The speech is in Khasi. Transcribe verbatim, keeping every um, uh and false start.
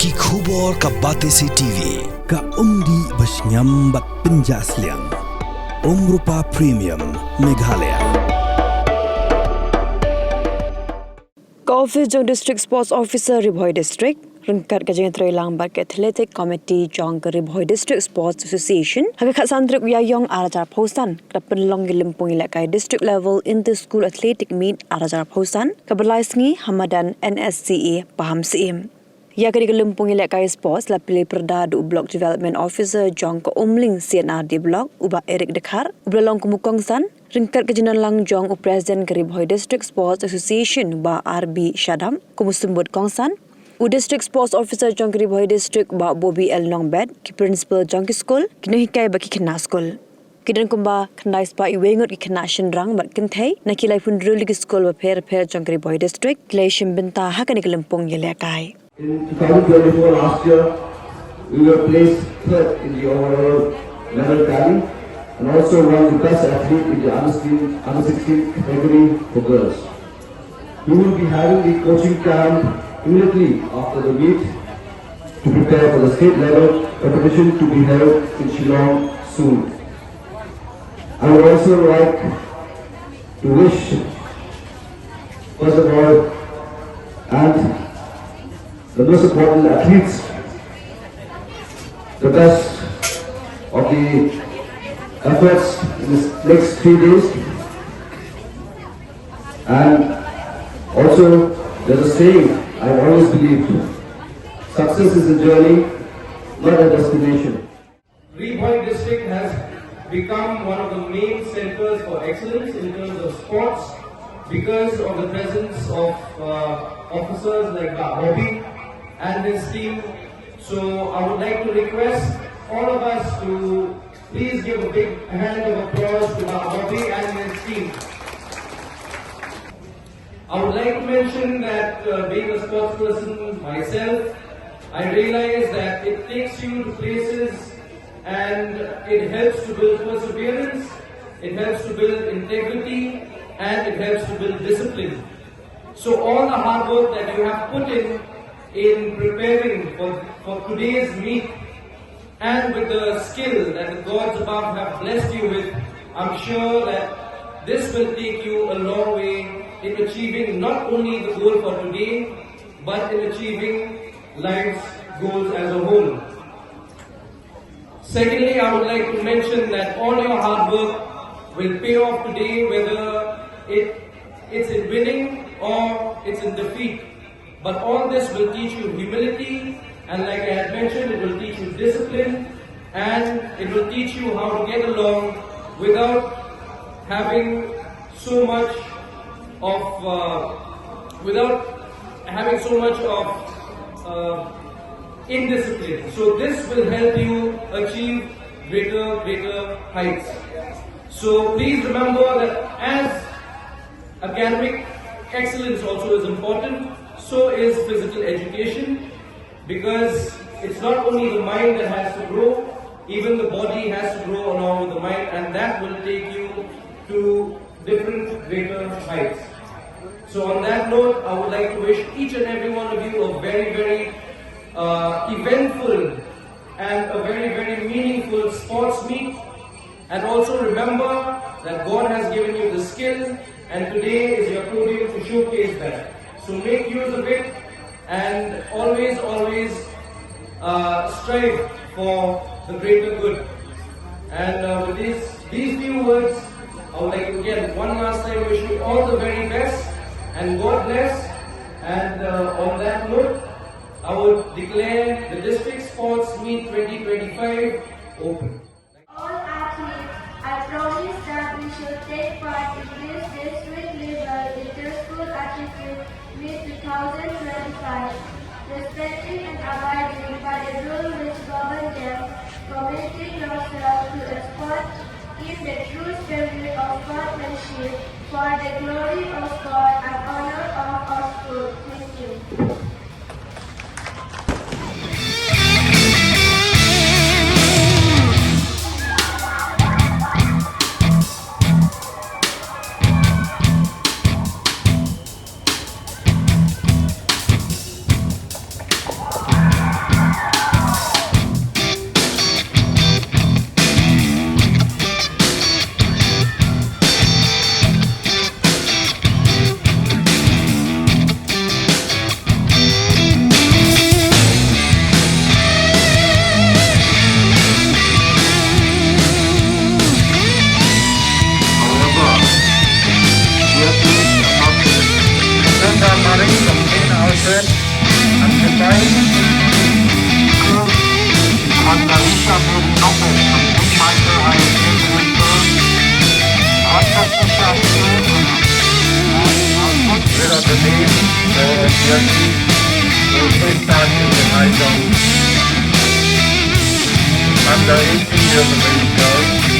Ki khubor ka Batesi T V, ka umdih ba shngiam bad pynjah sliang. Umrupa Premium, Meghalaya. Ka office jong District Sports Officer Ri Bhoi District ryngkat ka jingïatreilang bad ka Athletic Committee jong ka Ri Bhoi District Sports Association ha ka khatsan tarik u Ïaïong arhajar arphew san ka la pynlong ïa ka lympung ïalehkai District Level Inter School Athletic Meet arhajar arphew san kaba lai sngi ha madan N S C A Pahamsyiem. Ïa kane ka lympung ïalehkai sports la plie pyrda da u Block Development Officer jong ka Umling C and R D Block, u Bah Eric Dkhar, uba la long kum u kongsan ryngkat ka jingdonlang jong u President ka Ri Bhoi District Sports Association, u Bah R B Shadap, kum u symbud kongsan, u District Sports Officer jong ka Ri Bhoi District, u Bah Bobby L Nongbet, ki principal jong ki skul, ki nonghikai bad ki khynnah skul. Ki don kumba khyndai spah uwei ngut ki khynnah shynrang bad kynthei na ki laiphew hynriew tylli ki skul bapher bapher jong ka Ri Bhoi District ki la ïashim bynta ha kane ka lympung ïalehkai. In two thousand twenty-four, last year, we were placed third in the overall medal tally and also won the best athlete in the under sixteen, under sixteen category for girls. We will be having the coaching camp immediately after the meet to prepare for the state level competition to be held in Shillong soon. I would also like to wish, first of all, and the most important athletes, the best of the efforts in this next three days. And also, there's a saying I've always believed, success is a journey, not a destination. Ri Bhoi district has become one of the main centers for excellence in terms of sports because of the presence of uh, officers like Bah Bobby and his team. So I would like to request all of us to please give a big hand of applause to Bah Bobby and his team. I would like to mention that uh, being a sports person myself, I realize that it takes you to places and it helps to build perseverance, it helps to build integrity, and it helps to build discipline. So all the hard work that you have put in in preparing for, for today's meet and with the skill that the gods above have blessed you with, I'm sure that this will take you a long way in achieving not only the goal for today, but in achieving life's goals as a whole. Secondly, I would like to mention that all your hard work will pay off today, whether it, it's in winning or it's in defeat. But all this will teach you humility, and like I had mentioned, it will teach you discipline, and it will teach you how to get along without having so much of, uh, without having so much of uh, indiscipline. So this will help you achieve greater, greater heights. So please remember that as academic excellence also is important, so is physical education, because it's not only the mind that has to grow, even the body has to grow along with the mind, and that will take you to different greater heights. So on that note, I would like to wish each and every one of you a very, very uh, eventful and a very, very meaningful sports meet. And also remember that God has given you the skill, and today is your podium to showcase that. So make use of it, and always, always uh, strive for the greater good. And uh, with these, these few words, I would like to again, one last time, wish you all the very best and God bless. And uh, on that note, I would declare the District Sports Meet twenty twenty-five open. All athletes, I promise that we shall take part in this district level inter-school athletic meet two thousand twenty-five, respecting and abiding by the rule which govern them, committing yourself to a sport in the true spirit of sportsmanship for the glory of God and honor of our school. Thank you. We'll play back in the high zone. Under eighteen years of age, girls.